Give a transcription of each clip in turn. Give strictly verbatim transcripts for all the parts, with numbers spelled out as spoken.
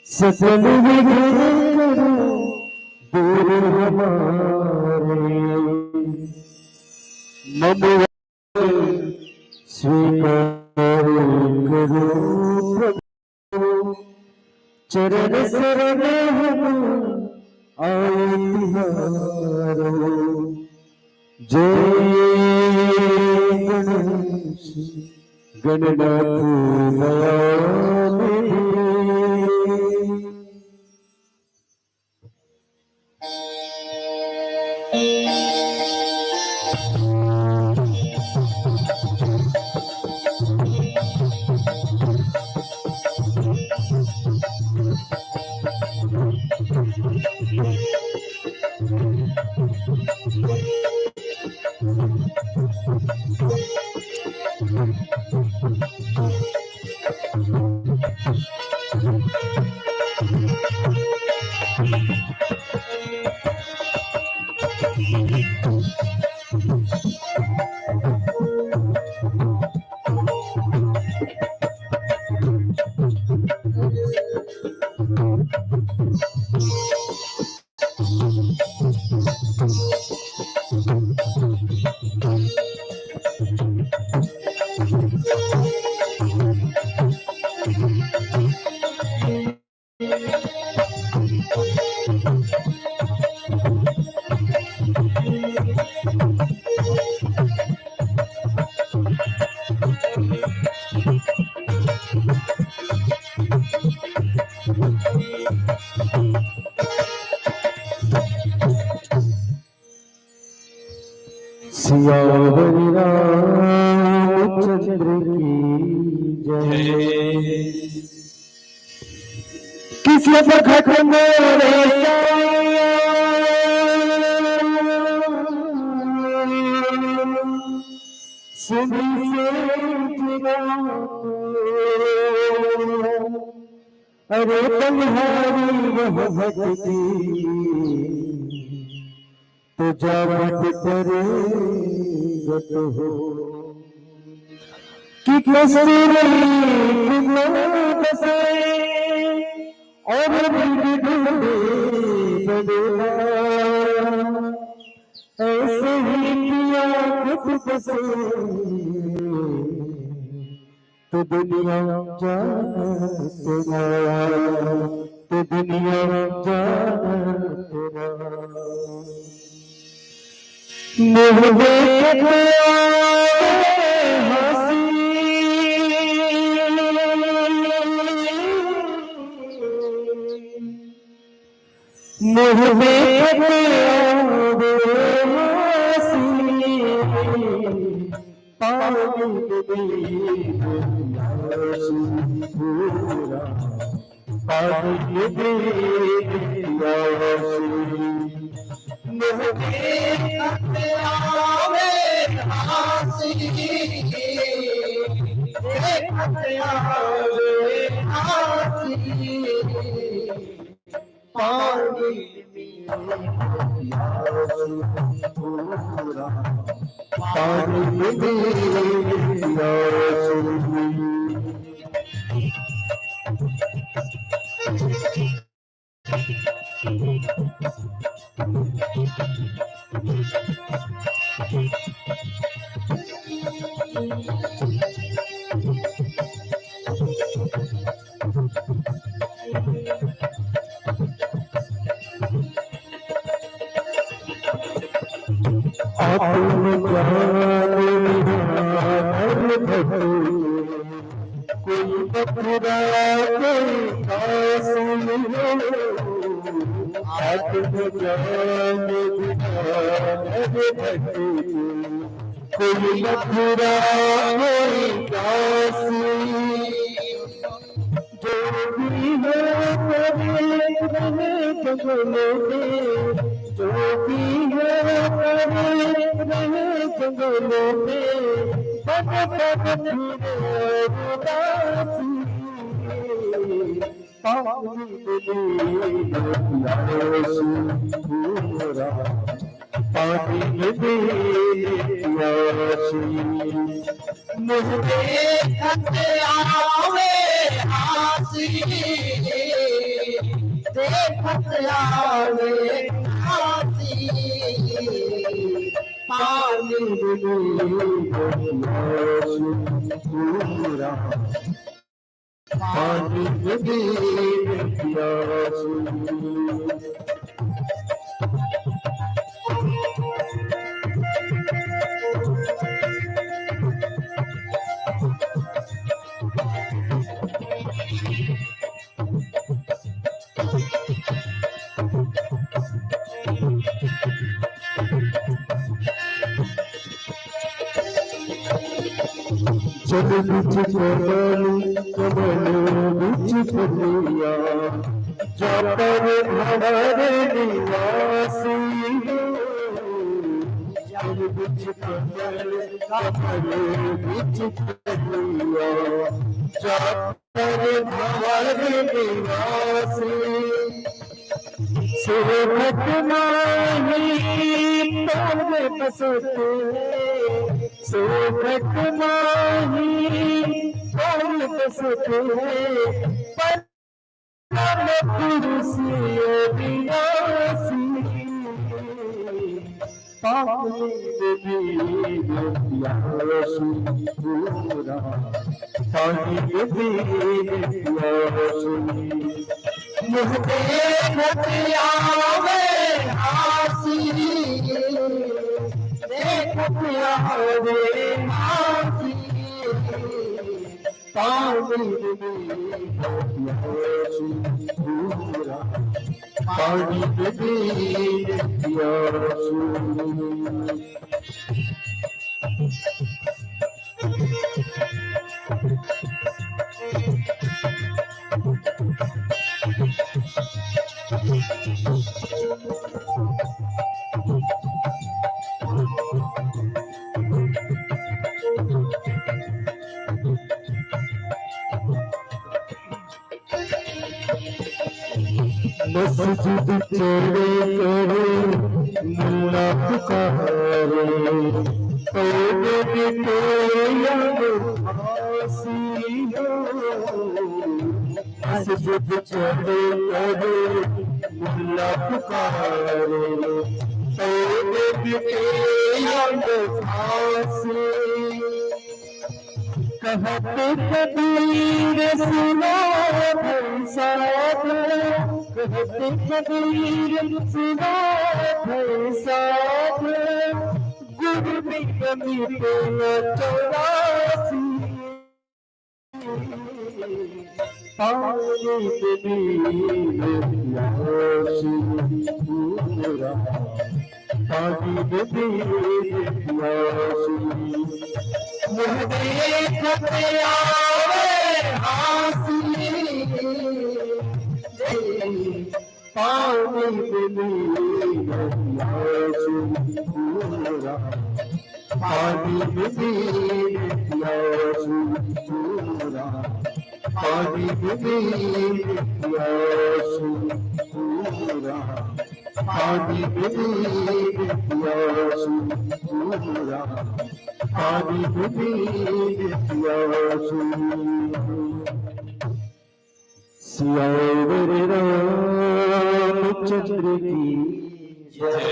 सकल विघ्न करो दूर हमारे। मम स्वीकार करो प्रभु, चरण शरण हम आए तिहारो। जय गणेश गणनाथ दयानिधि। सियावर रामचंद्र की जय। किस वक्त मोरे साया सुन से जुदा। अरे तुम्हारी मोहब्बत की तो जावत पर गत हो कि कस्तूरी कुमार बसे और मृग ढूंढे बदला। ऐसे ही पिया खुद बसे तो दुनिया जानत ना, तो दुनिया जानत ना। मुँह देख के आवे हँसी, मुँह देख के आवे हँसी। पानी दे दे प्यास पूरा, पानी दे दे प्यास। मुँह देखत आवे हँसी, देखत आवे हँसी। पानी में प्यास पूरा, पानी में प्यास। आत्म ज्ञान विद्या धन भटू, कोई मथुरा कोई काशी हो। आत्म ज्ञान विद्या धन भटू, कोई मथुरा कोई काशी। जो भी है करे रहे जंगलों में, जो भी है करे रहे जंगलों में, बन बन फिरे उदासी। पानी मिले प्यास पूरा। पानी में भीगे प्यासी। मुँह देखत आवे हाँसी, देखत आवे हाँसी। पानी में भीगे प्यासी। पूरा पानी में भीगे प्यासी। जल बिच कमल, कमल बिच फुलिया, जा पर भंवर निवासी हो। जल बिच कमल, कमल बिच फुलिया, जा पर भंवर निवासी। सोखत माही तोर बसत, सोखत माही तोर बसत, परम पुरुष अविनाशी। पानी में भीगे प्यासी। पूरा पानी में भीगे प्यासी। मुँह देखत आवे हाँसी, देखत आवे हाँसी। पानी में भीगे प्यासी। पूरा पानी में भीगे प्यासी। मस्जिद चढ़े करे मुल्ला पुकारे, तो बेटे याद आसी हो। मस्जिद चढ़े करे मुल्ला पुकारे, तो बेटे याद आसी। कहत कबीर सुना भाई साहब, कहत कबीर सुना भाई साहब, गुरु निगमित न चौरासी। पानी में प्यासी पूरा, पानी में प्यासी। मुँह देखत आवे हाँसी, पानी में प्यासी पूरा। पानी में प्यासी पूरा, पानी में प्यासी पूरा, पानी में प्यासी पूरा, पानी में प्यासी। सियावर रामचंद्र की जय।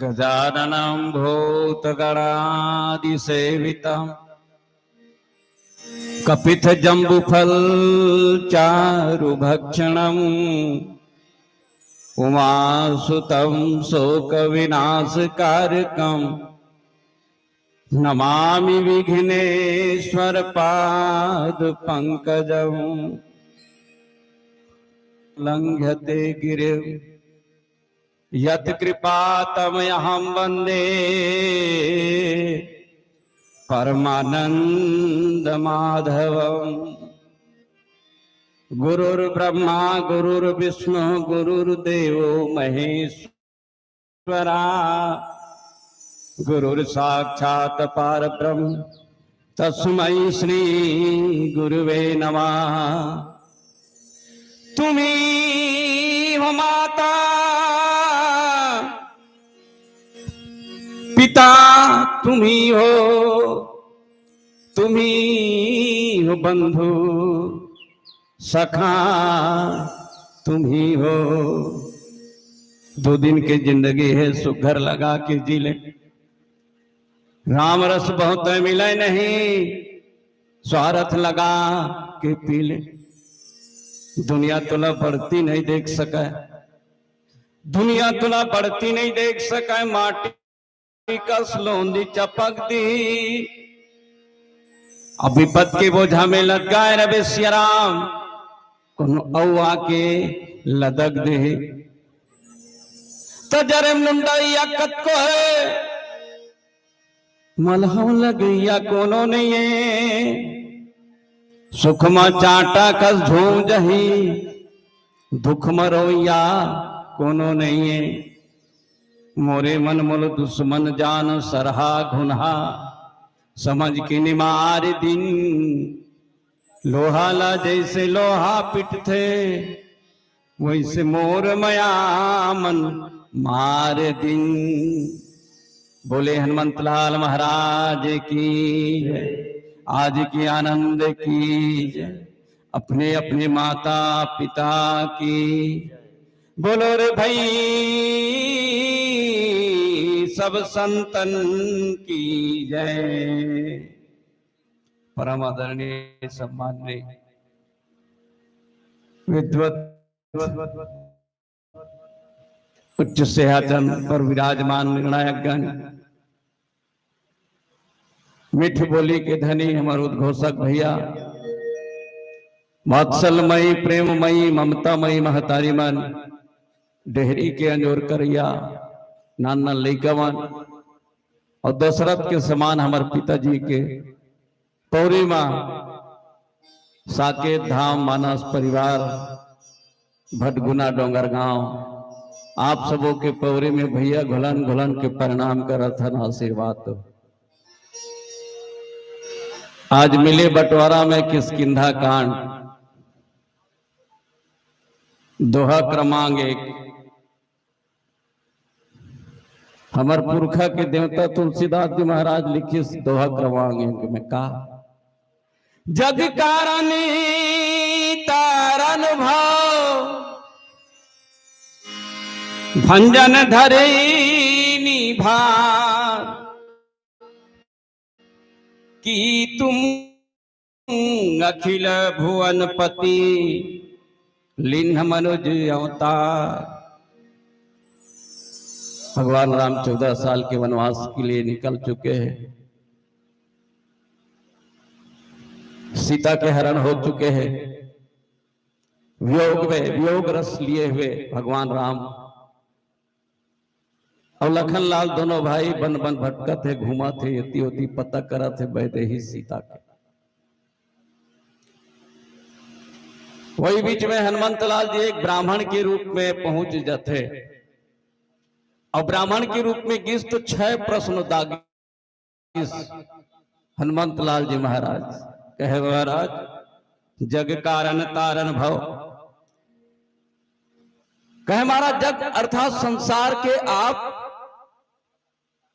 गजाननं भूतगणादिसेवितं कपित्थजम्बूफलचारुभक्षणं उमासुतं शोकविनाशकारकं नमामि विघ्नेश्वर पाद पंकजं। लंघते गिरिं यत कृपा तमहं वंदे परमानंद माधवं। गुरुर्ब्रह्मा गुरुर्विष्णु गुरुर्देवो महेश्वर ईश्वरा गुरुर्साक्षात् परब्रह्म तस्मै श्री गुरुवे नमः। त्वमेव माता पिता तुम ही हो, तुम ही हो बंधु, सखा तुम ही हो। दो दिन के जिंदगी हे, सुघर लगा के जी ले। राम रस बहुत मिले नहीं, स्वार्थ लगा के पी ले। दुनिया तोला बढ़ती नहीं देख सके, दुनिया तोला बढ़ती नहीं देख सके, माटी कस लोंदी चपक दी। अब विपद के बोझा में लदगाए रबे सिया राम, कोनो अउ आके लदक दे। त जरे मुंडइया कतको हे, मलहम लगइया कोनो नइये। सुख म चांटा कस झूम जही, दुख म रोइया कोनो नइये। मोरे मन मोल दुश्मन जान सरहा घुनहा, समझ के निमार दिन। लोहा ला जैसे लोहा पिटथे, वैसे मोर मया मन मार दिन। बोले हनुमंत लाल महाराज की जय, आज के आनंद की जय, अपने अपने माता पिता की। बोलो रे भाई, सब संतन की जय। परम आदरणीय सम्माननीय विद्वत उच्च सिंहासन पर विराजमान निर्णायक गण, मीठ बोली के धनी हमर उद्घोषक भैया, वात्सलमयी, प्रेममयी, ममतामयी महतारी मन, डेहरी के अंजोर करैया, नान नान लइका मन, और दशरथ के समान हमर पिताजी के पौरी मा साकेत धाम मानस परिवार, भटगुना डोंगरगांव, आप सबों के पौरी में भैया घुलन घुलन के प्रणाम करत हन, आशीर्वाद दो। आज मिले बंटवारा में किष्किंधा कांड, दोहा क्रमांक एक। हमर पुरखा के देवता तुलसीदास जी महाराज लिखिस दोहा क्रमांक एक में का, जग कारण तारण भव, भंजन धरे निभार, कि तुम अखिल भुवन पति लिन्ह मनुज अवतार। भगवान राम चौदह साल के वनवास के लिए निकल चुके हैं, सीता के हरण हो चुके हैं, वियोग में, वियोग रस लिए हुए भगवान राम और लखन लाल दोनों भाई बन बन भटकत हे, घूमत हे, एती ओती पता करत हे वैदेही सीता के। वही बीच में हनुमंत लाल जी एक ब्राह्मण के रूप में पहुंच जाते और ब्राह्मण के रूप में गिस तो छह प्रश्न दागिस हनुमंत लाल जी महाराज। कहे महाराज, जग कारण तारण भव, कहे महाराज, जग अर्थात संसार के आप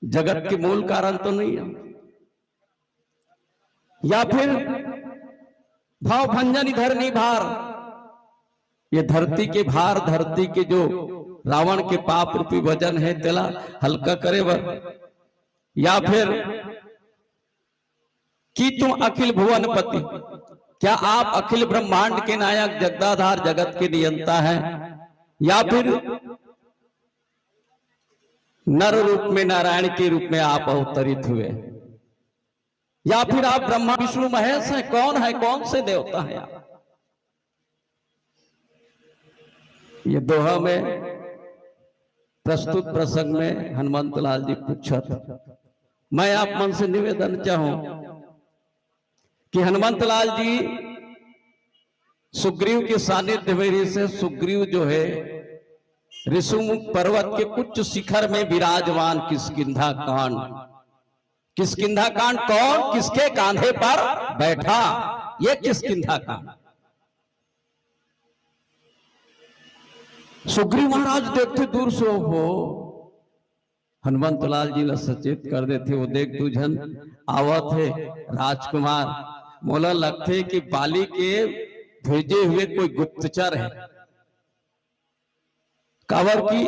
जगत के मूल कारण तो नहीं है, या फिर भव भंजन इधर नहीं भार, ये धरती के भार, धरती के जो रावण के पाप रूपी वजन है, तेला हल्का करे बर, या फिर कि तुम अखिल भुवन पति, क्या आप अखिल ब्रह्मांड के नायक, जगदाधार, जगत के नियंता हैं, या फिर नर रूप में नारायण के रूप में आप अवतरित हुए, या फिर आप ब्रह्मा विष्णु महेश हैं? कौन है, कौन से देवता हैं आप? ये दोहा में प्रस्तुत प्रसंग में हनुमंत लाल जी पूछत, मैं आप मन से निवेदन चाहूं कि हनुमंत लाल जी सुग्रीव के सानिध्य में रहिसे सुग्रीव जो है ऋषिमुख पर्वत के उच्च शिखर में विराजमान। किष्किंधा कांड, किष्किंधा कांड कौन किसके कांधे पर बैठा, ये किष्किंधा कांड। सुग्रीव महाराज देखते दूर से, हो हनुमंत लाल जी ला सचेत कर देथे। वो देख, दू झन आवत हे राजकुमार, मोला लगथे कि बाली के भेजे हुए कोई गुप्तचर हे, काबर कि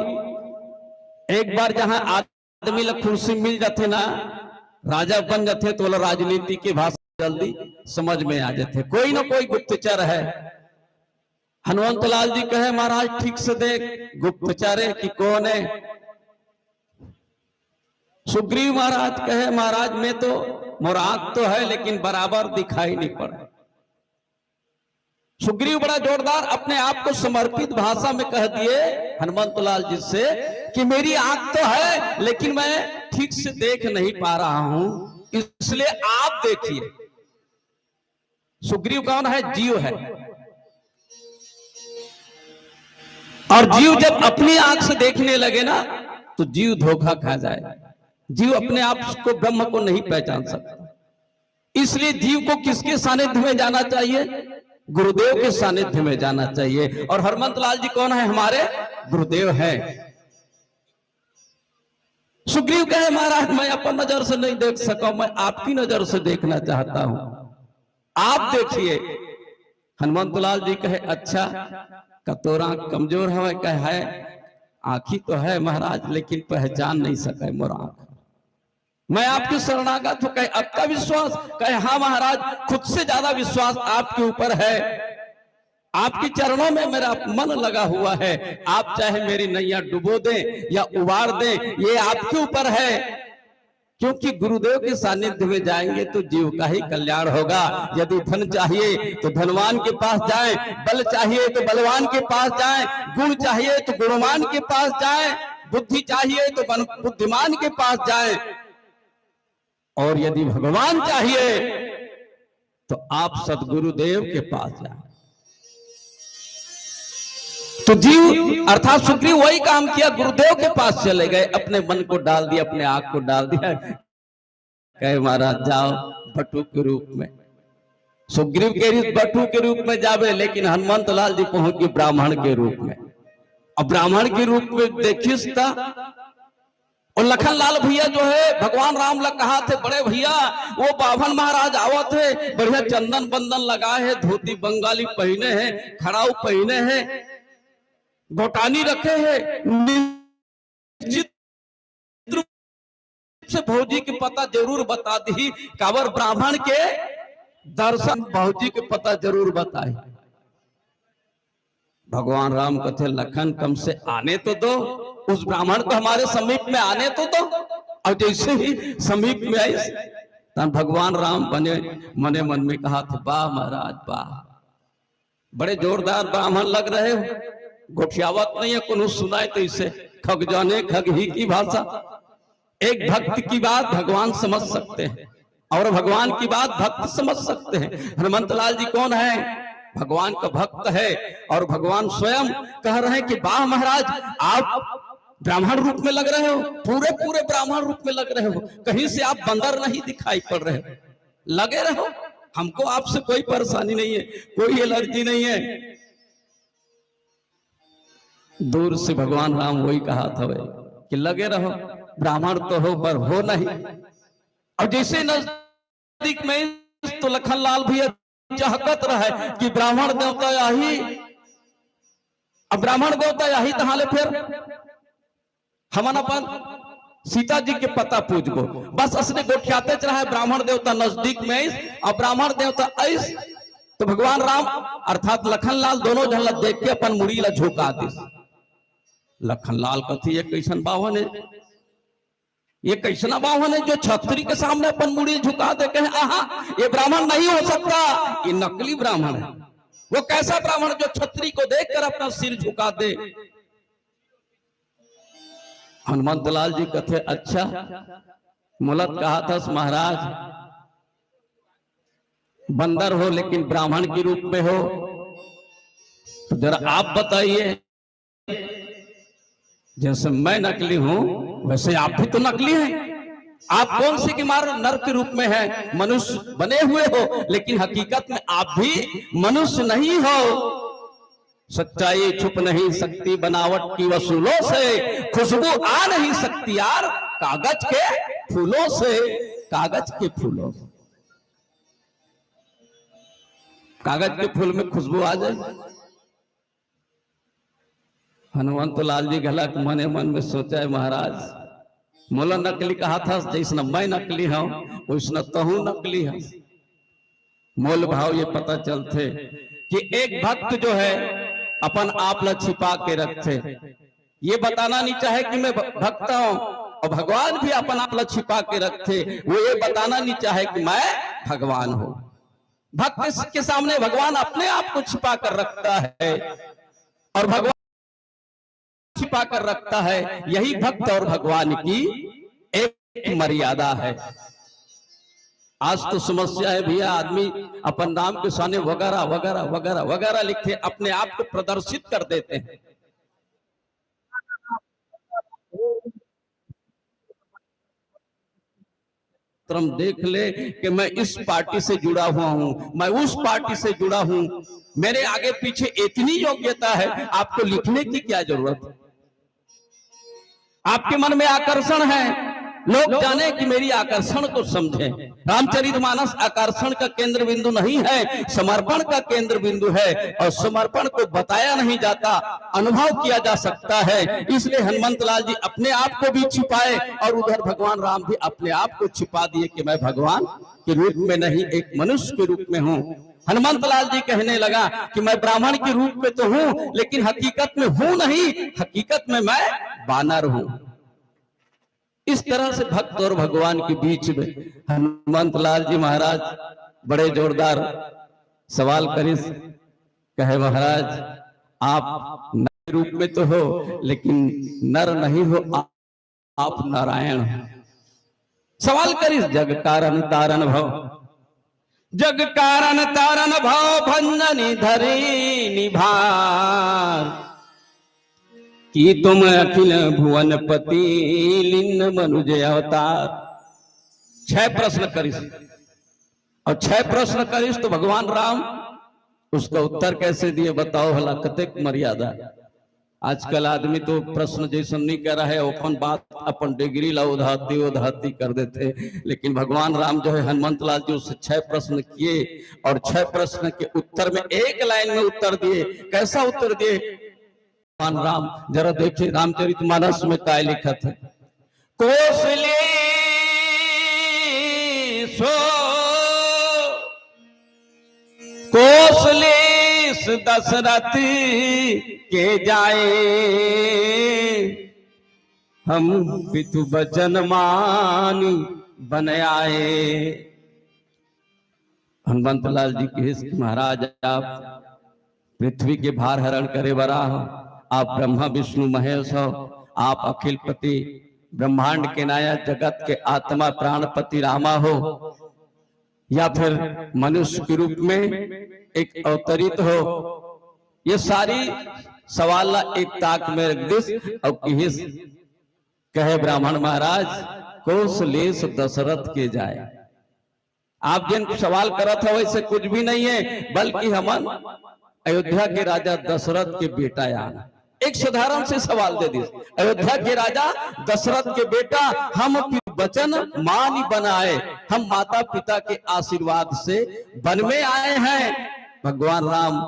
एक बार जहां आदमी ला कुर्सी मिल जाथे ना, राजा बन जाथे, तो ओला राजनीति के भाषा जल्दी समझ में आ जाथे, कोई ना कोई गुप्तचर हे। हनुमंत लाल जी कहे, महाराज ठीक से देख, गुप्तचर हे कि कौन हे? सुग्रीव महाराज कहे, महाराज मैं तो, मोर आंख तो हे लेकिन बराबर दिखाई नहीं पड़े। सुग्रीव बड़ा जोरदार अपने आप को समर्पित भाषा में कह दिए हनुमंत लाल जी से कि मेरी आंख तो हे लेकिन मैं ठीक से देख नहीं पा रहा हूं, इसलिए आप देखिए। सुग्रीव कौन हे? जीव हे। और जीव जब अपनी आंख से देखने लगे ना, तो जीव धोखा खा जाए। जीव अपने आप को, ब्रह्म को नहीं पहचान सकता। इसलिए जीव को किसके सानिध्य में जाना चाहिए? गुरुदेव के सानिध्य में जाना चाहिए। और हनुमंत लाल जी कौन हे? हमारे गुरुदेव हे। सुग्रीव कहे, महाराज मैं अपन नजर से नहीं देख सका, मैं आपकी नजर से देखना चाहता हूं, आप देखिए। हनुमंत लाल जी कहे, अच्छा, का तोर आंख कमजोर हवे? कहे, हे, आंखी तो हे महाराज, लेकिन पहचान नहीं सके मोर आंख। मैं आपके शरणागत हूं। कहे, अतका विश्वास? कहे, हां महाराज, खुद से ज्यादा विश्वास आपके ऊपर हे। आपके चरणों में मेरा मन लगा हुआ हे, आप चाहे मेरी नैया डुबो दें या उबार दें, ये आपके ऊपर हे। क्योंकि गुरुदेव के सानिध्य में जाएंगे तो जीव का ही कल्याण होगा। यदि धन चाहिए तो धनवान के पास जाएं, बल चाहिए तो बलवान के पास जाएं, गुण चाहिए तो गुणवान के पास जाएं, बुद्धि चाहिए तो बन-, बुद्धिमान के पास जाएं, और यदि भगवान चाहिए तो आप सदगुरुदेव के पास जाएं। तो जीव अर्थात सुग्रीव वही काम किया, गुरुदेव के पास चले गए, अपने मन को डाल दिया, अपने आंख को डाल दिया। कहे, महाराज जाओ बटुक के रूप में। सुग्रीव कहे, बटुक के रूप में जाबे, लेकिन हनुमंत लाल जी पहुंच गए ब्राह्मण के रूप में। अब ब्राह्मण के रूप में देखिस त और लखन लाल भैया जो हे, भगवान राम ला कहाथे, बड़े भैया, वो बाभन महाराज आवत हे, बढ़िया चंदन बंदन लगाए हे, धोती बंगाली पहिने हे, खड़ाऊ पहिने हे, गोटानी रखे हे, निश्चित रूप से भौजी के पता जरूर बता दिही, काबर ब्राह्मण के दर्शन भौजी के पता जरूर बताही। भगवान राम कथे, लखन कम से आने तो दो, उस ब्राह्मण को हमारे समीप में आने तो दो। और जैसे ही समीप में आइस, तब भगवान राम बने, मने मन में कहाथे, वाह महाराज वाह, बड़े जोरदार ब्राह्मण लग रहे हो, गोठियावत नहीं हे, कोनो सुनाए तो इसे खग जाने, खग ही की भाषा। एक भक्त की बात भगवान समझ सकते हैं और भगवान की बात भक्त समझ सकते हैं। हनुमंत लाल जी कौन हे? भगवान का भक्त हे और भगवान स्वयं कह रहे हैं कि वाह महाराज, आप ब्राह्मण रूप में लग रहे हो, पूरे पूरे ब्राह्मण रूप में लग रहे हो, कहीं से आप बंदर नहीं दिखाई पड़ रहे हो, लगे रहो, हमको आपसे कोई परेशानी नहीं है, कोई एलर्जी नहीं है। दूर से भगवान राम वही कहाथे कि लगे रहो, ब्राह्मण तो हो पर हो नहीं। और जैसे नजदीक में तो लखन लाल भैया चहकत रहे कि ब्राह्मण देवता आही, अब ब्राह्मण देवता आही तहां ले फिर हमन अपन सीता जी के पता पूछबो। बस असने गोठियातेच रहे, ब्राह्मण देवता नजदीक में आइस, अब ब्राह्मण देवता आइस तो भगवान राम अर्थात लखन लाल दोनों झन ला देख के अपन मुड़ी ला झुका दिस। लखन लाल कथे, ये कैसन बाभन हे, ये कैसना बाभन हे जो छत्री के सामने अपन मुड़ी झुका दे, कहे, आहा, ये ब्राह्मण नहीं हो सकता, ये नकली ब्राह्मण हे। वो कैसा ब्राह्मण जो छत्री को देखकर अपना सिर झुका दे? हनुमंत लाल जी कथे, अच्छा, मोला त कहाथस महाराज, बंदर हो लेकिन ब्राह्मण के रूप में हो, तो जरा आप बताइए, जैसे मैं नकली हूं वैसे आप भी तो नकली हैं। आप कौन से की मार नर के रूप में हैं, मनुष्य बने हुए हो, लेकिन हकीकत में आप भी मनुष्य नहीं हो। सच्चाई छुप नहीं सकती बनावट की वसूलों से, खुशबू आ नहीं सकती यार कागज के फूलों से, कागज के फूलों से। कागज के फूल में खुशबू आ जाए। हनुमंत लाल जी घलक मने मन में सोचा है, महाराज, मोला नकली कहा था, जैसना मैं नकली हूं, वैसना तहू नकली है। मोल भाव ये पता चलथे कि एक भक्त जो है, अपन आप ला छिपा के रखथे, ये बताना नहीं चाहे कि मैं भ-, भक्त हूं, और भगवान भी अपन आप ला छिपा के रखथे, वो ये बताना नहीं चाहे कि मैं भगवान हूं। भक्त के सामने भगवान अपने आप को छिपा कर रखता है, और भगवान छिपा कर रखता है। यही भक्त और भगवान की एक मर्यादा है। आज तो समस्या है भैया, आदमी अपन नाम के सामने वगैरह वगैरह वगैरह वगैरह लिखते, अपने आप को प्रदर्शित कर देते हैं। तुम देख ले कि मैं इस पार्टी से जुड़ा हुआ हूं, मैं उस पार्टी से जुड़ा हूं, मेरे आगे पीछे इतनी योग्यता है, आपको लिखने की क्या जरूरत है? आपके मन में आकर्षण है, लोग जाने कि मेरी आकर्षण को समझें। रामचरितमानस आकर्षण का केंद्र बिंदु नहीं है, समर्पण का केंद्र बिंदु है, और समर्पण को बताया नहीं जाता, अनुभव किया जा सकता है। इसलिए हनुमंत लाल जी अपने आप को भी छिपाए और उधर भगवान राम भी अपने आप को छिपा दिए कि मैं भगवान के रूप में नहीं, एक मनुष्य के रूप में हूं। हनुमंत लाल जी कहने लगा कि मैं ब्राह्मण के रूप में तो हूं, लेकिन हकीकत में हूं नहीं, हकीकत में मैं बानर हूं। इस तरह से भक्त और भगवान के बीच में हनुमंत लाल जी महाराज बड़े जोरदार सवाल करिस, कहे, महाराज, आप नर रूप में तो हो, लेकिन नर नहीं हो, आप, आप नारायण हो। सवाल करिस, जग कारण तारण भव, जग कारण तारण भव, भंजनी धरी निभार, कि तुम अखिल भुवनपति लीन मनुज अवतार। छह प्रश्न करिस, और छह प्रश्न करिस तो भगवान राम उसका उत्तर कैसे दिए, बताओ भला, कतेक मर्यादा। आजकल आदमी तो प्रश्न जैसन नहीं कर रहा है, अपन बात, अपन डिग्री ला उधाती उधाती कर देते, लेकिन भगवान राम जो है, हनुमंत लाल जी उससे छह प्रश्न किए और छह प्रश्न के उत्तर में एक लाइन में उत्तर दिए। कैसा उत्तर दिए भगवान राम? जरा देखिए, रामचरितमानस में काय लिखत है, कोसलेस, कोसलेस दशरथ के जाए, हम पितु बचन मानि बन आए। हनुमंत लाल जी कहिस कि महाराज, आप पृथ्वी के भार हरण करे वाला हो, आप ब्रह्मा विष्णु महेश हो, आप अखिलपति, ब्रह्मांड के नायक, जगत के आत्मा, प्राणपति रामा हो, या फिर मनुष्य के रूप में एक अवतरित हो, ये सारी सवाल ला एक ताक में रख दिस और कहिस, कहे ब्राह्मण महाराज, कोसलेस दशरथ के जाए। आप जिन सवाल करत हो, वैसे कुछ भी नहीं है, बल्कि हमन अयोध्या के राजा दशरथ के बेटा आन। एक साधारण से सवाल दे दिस, अयोध्या के राजा दशरथ के बेटा, हम पितु बचन मानि बन आए, हम माता पिता के आशीर्वाद से वन में आए हैं। भगवान राम,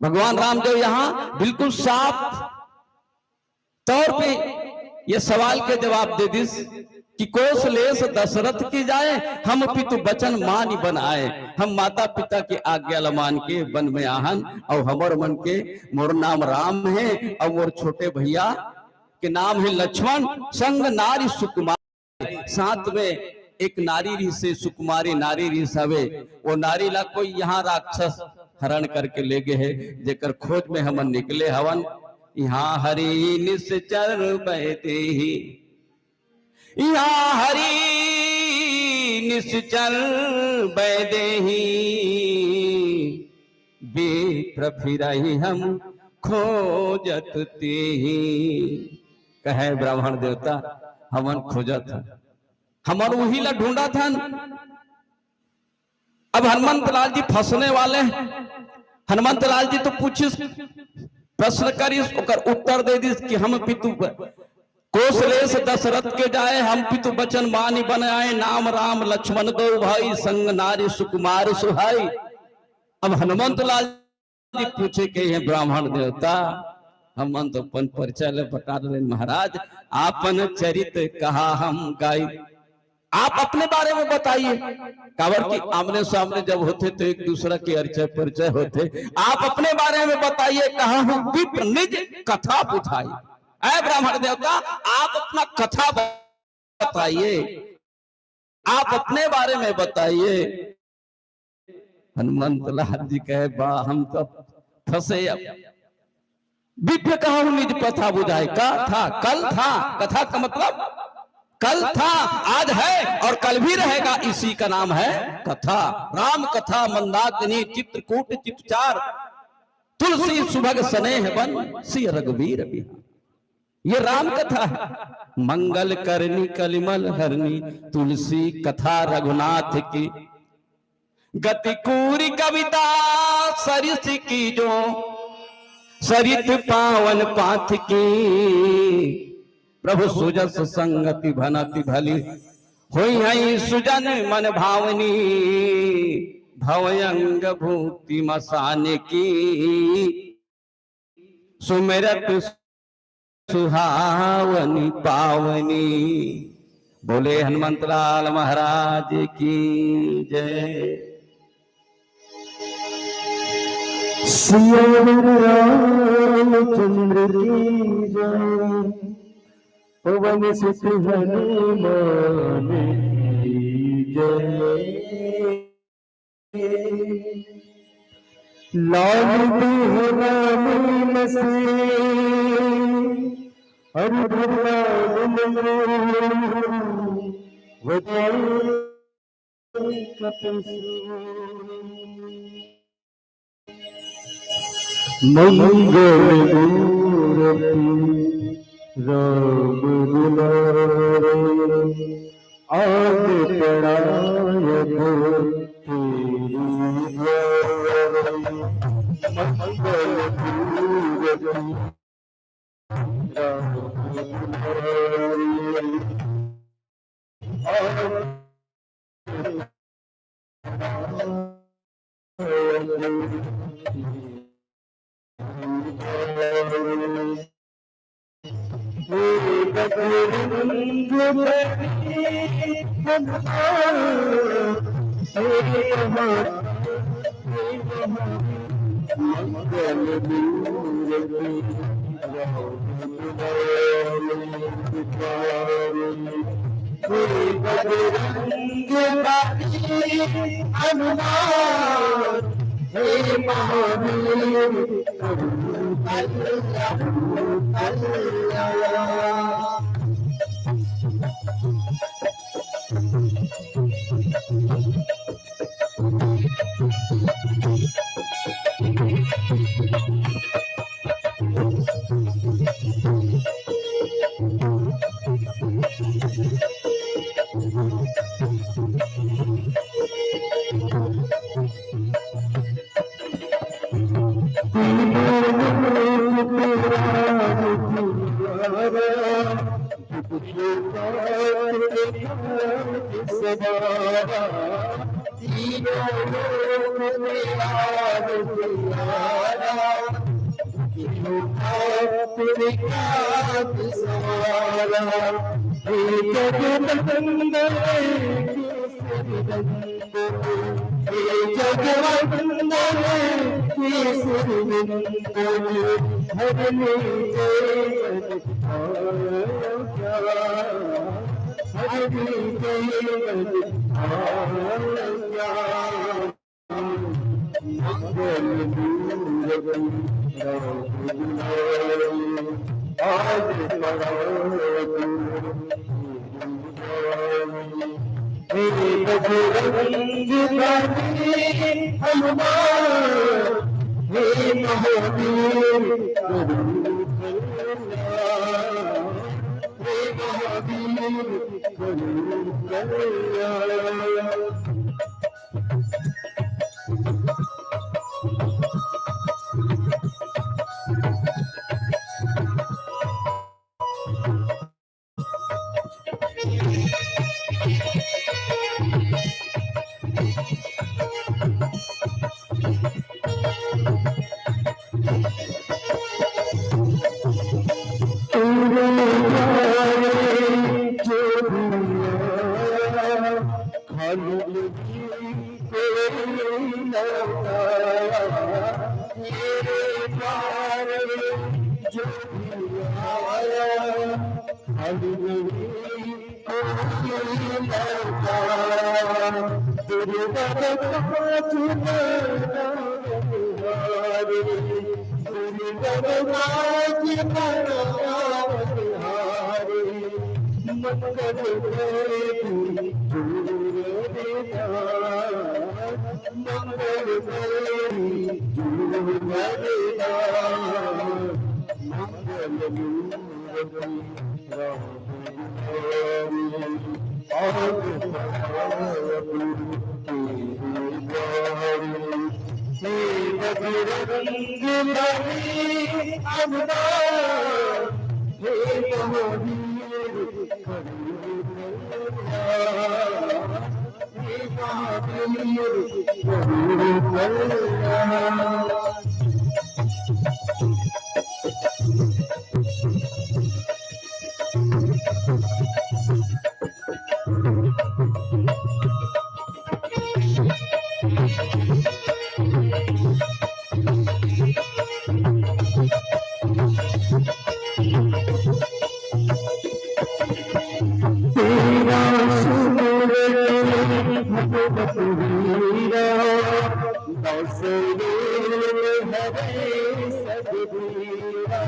भगवान राम जो यहाँ बिल्कुल साफ तौर पे ये सवाल के जवाब दे दिस कि कोसलेस दशरथ के जाए, हम पितु बचन मानि बन आए, हम माता पिता के आज्ञा ल मान के वन में आहन, और हमर मन के, मोर नाम राम है और मोर छोटे भैया के नाम है लक्ष्मण, संग नारी सुकुमार, साथ में एक नारी रहिसे, सुकुमारी नारी रहिस हवे, वो नारी ला कोई यहाँ राक्षस हरण करके ले गए है, जेकर खोज में हमन निकले हवन। यहाँ हरि निश्चर बैदेही, यहाँ हरि निश्चर बैदेही, विप्र फिरहि हम खोजत तेही। कहे ब्राह्मण देवता, हमन खोजत हन, हमन उही ला ढूंढत हन। अब हनुमंत लाल जी फंसने वाले हैं। हनुमंत लाल जी तो पूछिस, प्रश्न करिस, ओकर उत्तर दे दिस कि हम पितु ब-, दोष लेस दशरथ के जाए, हम पितु वचन मानि बन आए, नाम राम लक्ष्मण दो भाई, संग नारी सुकुमार सुहाई। अब हनुमंत लाल जी पूछे के हैं, ब्राह्मण देवता, हमन तो अपन परिचय ले बता रहे महाराज, आपन चरित कहा हम गाई, आप अपने बारे में बताइए। काबर कि आमने सामने जब होथे तो एक दूसरा के अरिचय परिचय होथे। आप अपने बारे में बताइए, कहा हूँ विप्र निज कथा बुझाई। ऐ ब्राह्मण देवता, आप अपना कथा बताइए, आप अपने बारे में बताइए। हनुमंत लाल जी कहे, बा, हम तो फंसे अब। विप्र कहा हूँ निज कथा बुझाए। का था? कल था। कथा का मतलब कल था, आज है और कल भी रहेगा। इसी का नाम है कथा। राम कथा मंदाकिनी चित्रकूट चितचार, तुलसी सुभग स्नेह वन सिय रघुवीर बिहार। ये राम कथा है। मंगल करनी कलिमल हरनी, तुलसी कथा रघुनाथ की। गति कूरी कविता सरिस की जो, सरित पावन पाथ की। प्रभु सुजस संगति भनति भली, होई हई सुजन मन भावनी। भवयंग भूति मसान की, सुमिरत सुहावनी पावनी। बोले हनुमंत लाल महाराज की जय। सियावर रामचंद्र की जय। पवन सुत हनुमान की जय। लाल देह राम लसे, हर भगवान वदन कपि। मंगल मूरति राम दुलारे, आन पड़ा अधम तेरी द्वारे। मंगल मूरति राम दुलारे, आन हे बजरंग बली हनुमान, हे महावीर करुण कल्याण। हे बजरंग बली हनुमान, हे महावीर करुण कल्याण, हे महावीर करुण कल्याण। कोई लौटाया मेरे द्वार जो भी आया, हर कोई लौटाया। दुर्गा का जुदा हारे, दुर्गा का जुदा हारे, मंगल देवी दूर देना, मंगल देवी दूर देना, मंगल मूर्ति राम दुलारी, और प्रभु तेरे द्वारी। हे बजरंग बली अवतार, हे महावीर करुणा, हे महावीर करुणा। तेरा सुमिरन भगवत वीरा, बस रे हरे सतबीरा।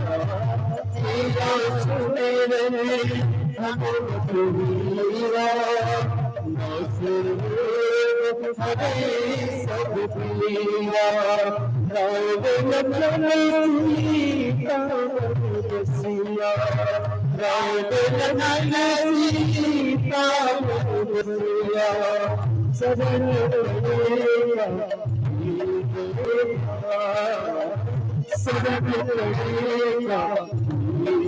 तेरा सुमिरन भगवत वीरा, बस रे हरे सतबीरा। राम लखन सीता बसिया, राम लखन सीता बसिया, शरण पड़ेगा, शरण पड़ेगा,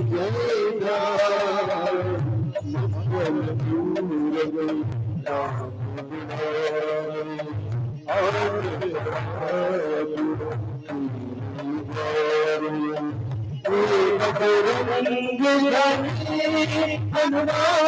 मंगल दूर राम दुलारी।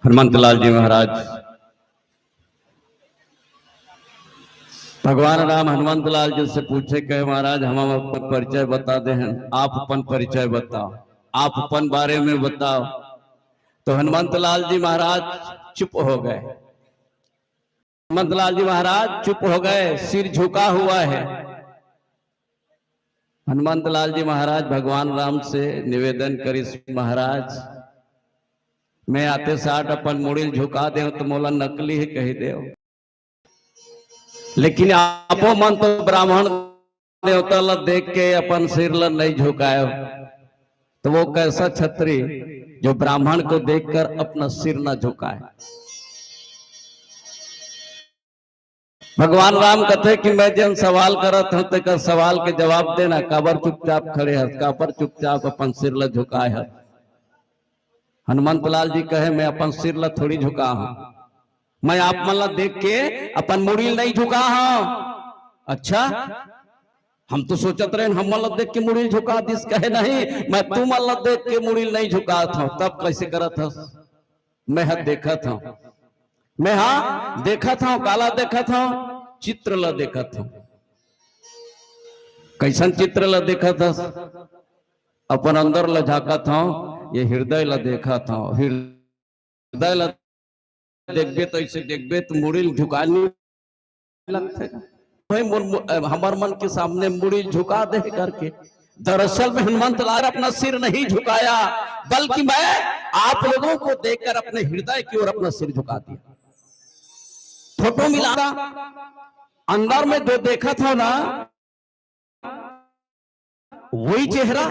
हनुमंत लाल जी महाराज, भगवान राम हनुमंत लाल जी से पूछे, कहे, महाराज, हम अपन परिचय बता दे हैं, आप अपन परिचय बताओ, आप अपन बारे में बताओ। तो हनुमंत लाल जी महाराज चुप हो गए। हनुमंत लाल जी महाराज चुप हो गए, सिर झुका हुआ है। हनुमंत लाल जी महाराज भगवान राम से निवेदन करिस, महाराज, मैं आते साठ अपन मुड़ी ल झुका देव तो मोला नकली ही कही देव, लेकिन आपो मन तो ब्राह्मण देवता ला देख के अपन सिर ला नहीं झुकायो, तो वो कैसा क्षत्रिय जो ब्राह्मण को देखकर अपना सिर ना झुकाए? भगवान राम कथे कि मैं जन सवाल करत हूं, तेकर सवाल के जवाब देना, काबर चुपचाप खड़े हस, काबर चुपचाप अपन सिर ला झुकाए हस? हनुमंत लाल जी कहे, मैं अपन सिर ला थोड़ी झुका हूं, मैं आप मन ला देख के अपन मुड़ी ल नहीं झुका हूं। अच्छा, हम तो सोचत रहेन, हम मन ला देख के मुड़ी ल झुका दिस, कहे नहीं, मैं तुमन ला देख के मुड़ी ल नहीं झुकात हूं। तब कैसे करत हस? मैं हा देखत हूं, मैं हा देखत हूं, काला देखत हूं? चित्र ला देखत हूं। कैसन चित्र ला देखत हस? अपन अंदर ला झांकत हूं, ये हृदय ला देखत हूं। हृदय ला देखबे तो ऐसे देखबे तो मुड़ी ल झुका नहीं लगथे। भाई, मोर, मो-, हमर मन के सामने मुड़ी झुका दे करके। दरअसल में हनुमंत लाल अपना सिर नहीं झुकाया, बल्कि मैं आप लोगों को देखकर अपने हृदय की ओर अपना सिर झुका दिया। फोटो मिला, अंदर में जो देखत हो ना, वही चेहरा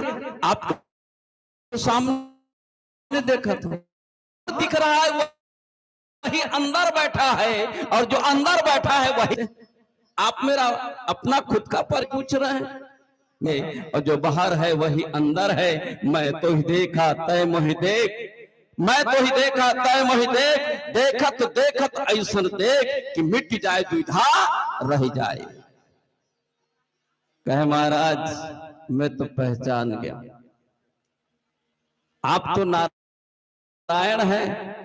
आपको सामने देखत हो, दिख रहा है, वो वही अंदर बैठा है, और जो अंदर बैठा है वही। आप मेरा अपना खुद का पर पूछ रहे हैं। नहीं, और जो बाहर है वही अंदर है। मैं तो ही देखा, तय मोहि देख। मैं तो ही देखा, तय मोहि देख। देखत देखत ऐसन देख कि मिट जाए द्विधा, रह जाए। कहे महाराज, मैं तो पहचान गया, आप तो नारायण हैं।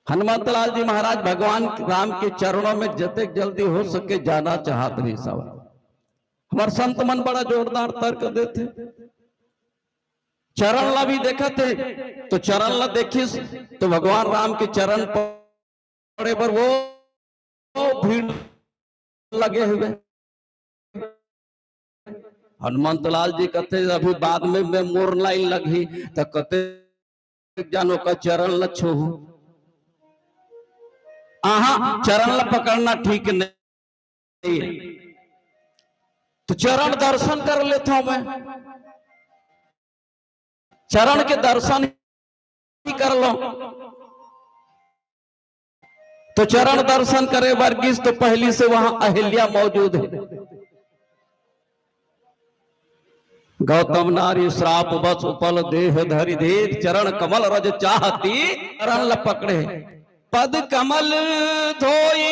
हनुमंतलाल जी महाराज भगवान राम के चरणों में जतेक जल्दी हो सके जाना चाहत रहिस हवय। हमर संत मन बड़ा जोरदार तर्क देथे। चरण ला भी देखत हे, तो चरण ला देखिस, तो भगवान राम के चरण पड़े बर वो, वो भीड़ लगे हुए। हनुमंतलाल जी कथे, "अभी बाद में मैं मोर लाइन लगही," त कथे, "जानो का चरण ल छूहू।" आहा, चरण ल पकड़ना ठीक नहीं है। तो चरण दर्शन कर लेता हूं मैं, चरण के दर्शन ही कर लो। तो चरण दर्शन करे बर गिस, तो पहली से वहां अहिल्या मौजूद है। "गौतम नारी श्राप बस उपल देह धरि धीर, चरण कमल रज चाहती चरण ल पकड़े, पद कमल धोई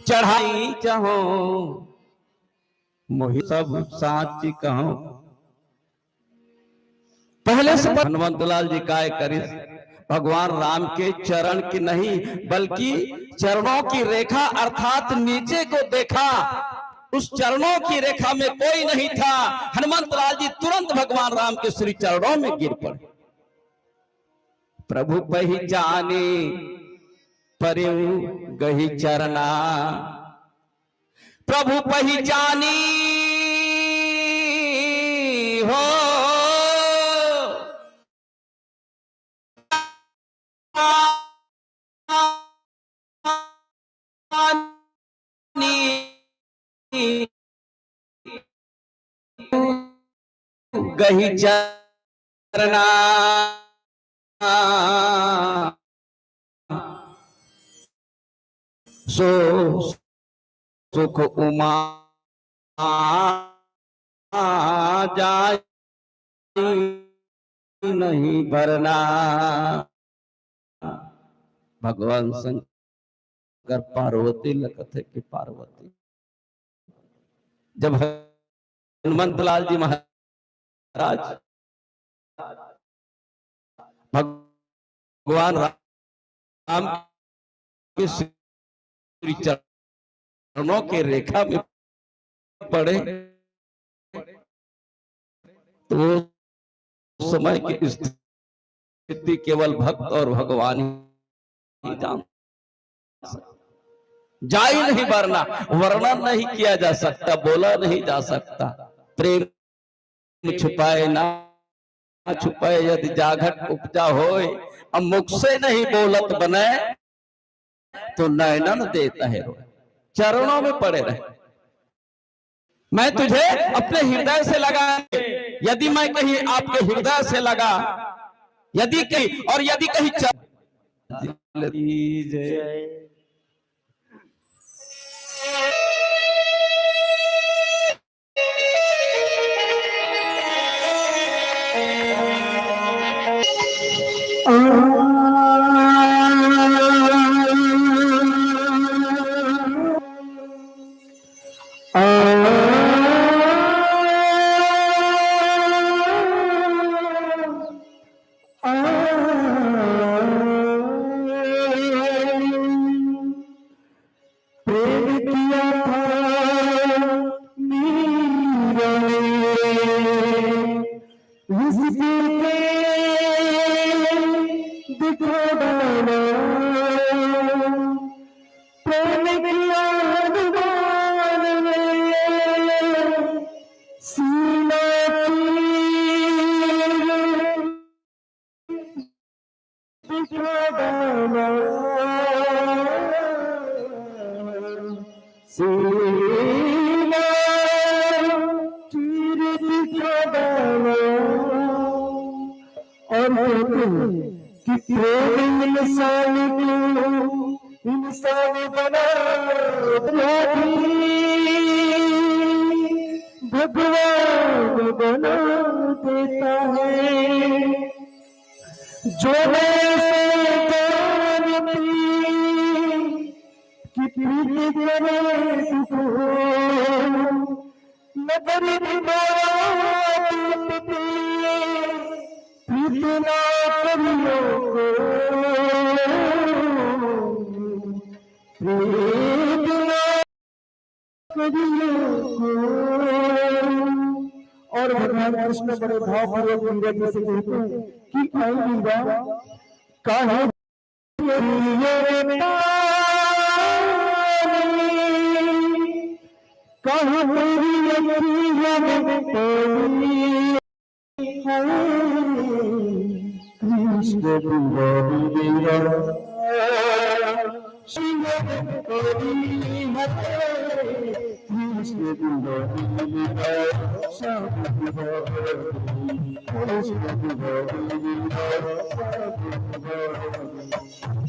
चढ़ाई चहो, मोहि सब साच कहो।" पहले से हनुमंतलाल जी काय करिस, भगवान राम के चरण की नहीं, बल्कि चरणों की रेखा अर्थात नीचे को देखा। उस चरणों की रेखा में कोई नहीं था। हनुमंतलाल जी तुरंत भगवान राम के श्री चरणों में गिर पड़े। "प्रभु पहिचानी परिउ गहि चरना, प्रभु पहिचानी हो गहि चरना, सो सुख उमा जाय नहीं भरना।" भगवान शंकर पार्वती ल कथे कि पार्वती, जब हनुमंतलाल जी महाराज भगवान राम के श्री चरणों के रेखा में पड़े, तो उस समय की स्थिति केवल भक्त और भगवान ही जान सकता। जाय नहीं भरना, वर्णन नहीं किया जा सकता, बोला नहीं जा सकता। प्रेम छुपाए ना छुपाए, यदि जाघट उपजा होय, अब मुख से नहीं बोलत बने, तो नैनन देत हे रोय। चरणों में पड़े रहे। मैं तुझे अपने हृदय से लगा, यदि मैं कहीं आपके हृदय से लगा, यदि कहीं, और यदि कहीं चर- प्रेम किया था मीरा ने, इश्क के दिखा डाला। प्रेम किया हनुमान ने, सीना चीर सीना चीर दिखा डाला। और कहते हैं, कि प्रेम इंसान को इंसान बना देता है, भगवान बना देता है। जो ऐसे जानती कि प्रीत करे दुख हो, नजर निभाती प्रीत ना करियो को, प्रीत ना करियो को। और भगवान कृष्ण बड़े भावपूर्वक मीरा जी से कहते हैं कि "ऐ मीरा, काहे तेरी ये पानी, काहे तेरी अखियों में पानी है?" कृष्ण दीवानी मेरा, श्याम दीवानी है। कृष्ण दीवानी मेरा, श्याम दीवानी। कृष्ण दीवानी मेरा, श्याम दीवानी।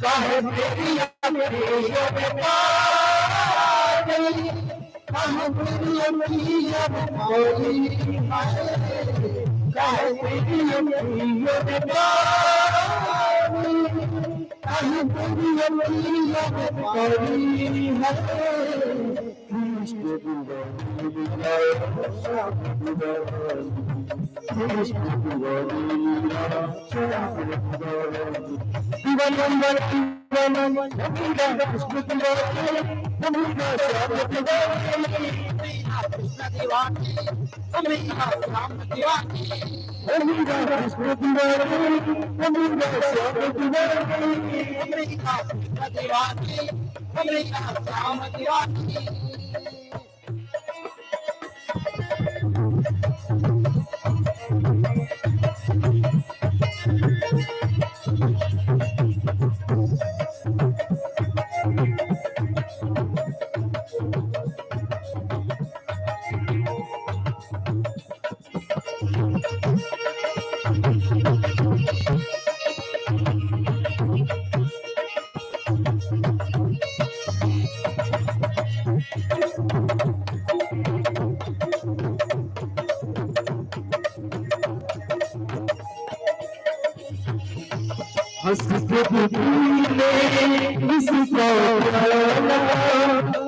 काहे तेरी अखियों में पानी, काहे तेरी अखियों में पानी है, काहे तेरी अखियों में पानी, काहे तेरी अखियों में पानी है। कृष्ण दीवानी मेरा, श्याम दीवानी। कृष्ण दीवानी मेरा, श्याम दीवानी। दीवानी, दीवानी, दीवानी, दीवानी, कृष्ण दीवानी, दीवानी, श्याम दीवानी। कृष्ण दीवानी, दीवानी, श्याम दीवानी। दीवानी, कृष्ण दीवानी, दीवानी, श्याम दीवानी। दीवानी, कृष्ण दीवानी, दीवानी, श्याम दीवानी। हंस के दिल में इसका प्याला,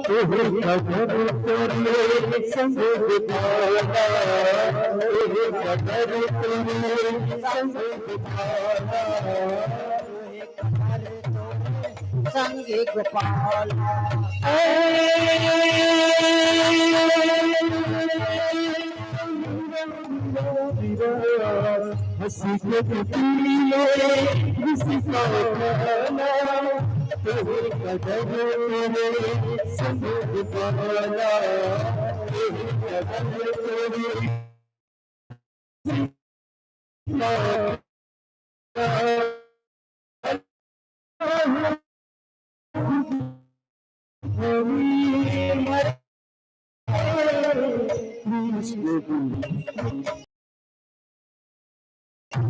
तोहे कदर तोरे संग बिताना, तोहे कदर तोरे संग बिताना। संग गोपाल। हंसी के पीले, हंसी का खाना, तेरे कदम तेरे संग पाना, तेरे कदम तेरे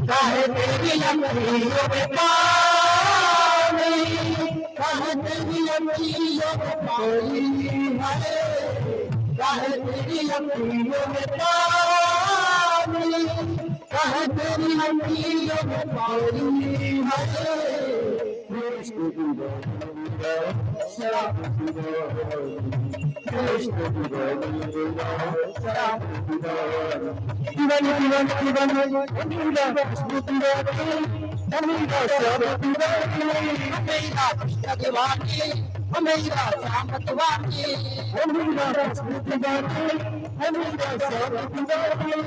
काहे तेरी अखियों में पानी, काहे तेरी अखियों में पानी है, काहे तेरी अखियों में पानी, काहे तेरी अखियों में पानी है। कृष्ण दीवाना, श्याम दीवाना, कृष्ण दीवाना, श्याम दीवाना। दीवानी, दीवानी, दीवानी, दीवानी, कृष्ण दीवानी, दीवानी, श्याम दीवानी। मेरा कृष्ण दीवानी, मेरा श्याम दीवानी। मेरा कृष्ण दीवानी, मेरा श्याम दीवानी।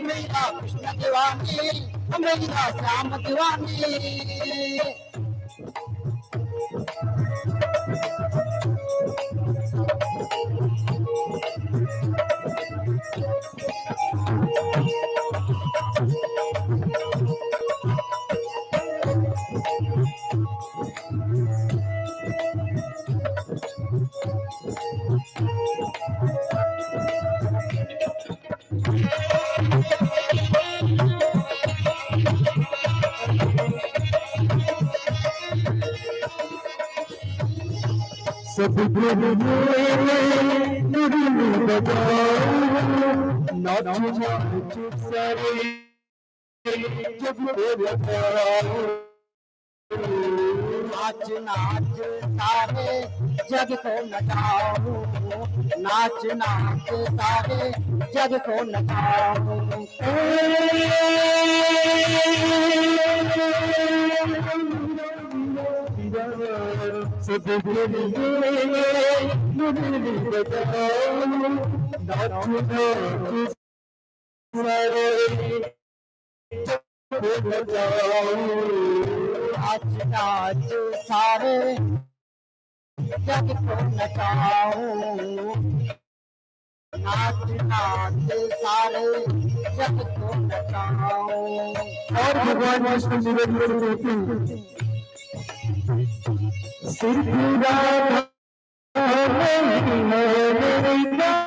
मेरा कृष्ण दीवानी, मेरा श्याम दीवानी। सब गुरु मेरे गुरु बजाओ, नाच नाच सारे जग को नचाओ। नाच नाच सारे जग को नचाओ, नाच नाच सारे जग को नचाओ। सब गुरु मेरे गुरु बजाओ, नाच नाच सारे जग को नचाओ। नाच नाच सारे जग को नचाओ, नाच नाच सारे जग को नचाओ। और भगवान विष्णु निरंतर ज्योति, सिर्फ राधा नहीं है मेरी रानी,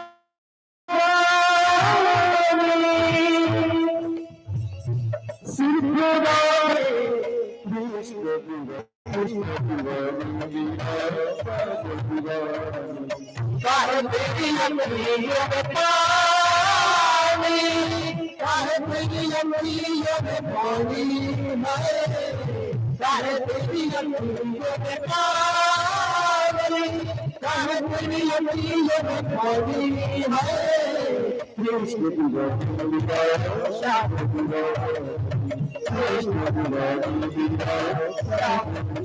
सिर्फ राधा। काहे तेरी अंगुलियों में पानी, काहे तेरी अंगुलियों में पानी है, काहे तेरी अंगुलियों में पानी, काहे तेरी अंगुलियों में पानी है। कृष्ण दिवाली, श्याम दिवाली, कृष्ण दिवाली, श्याम दिवाली।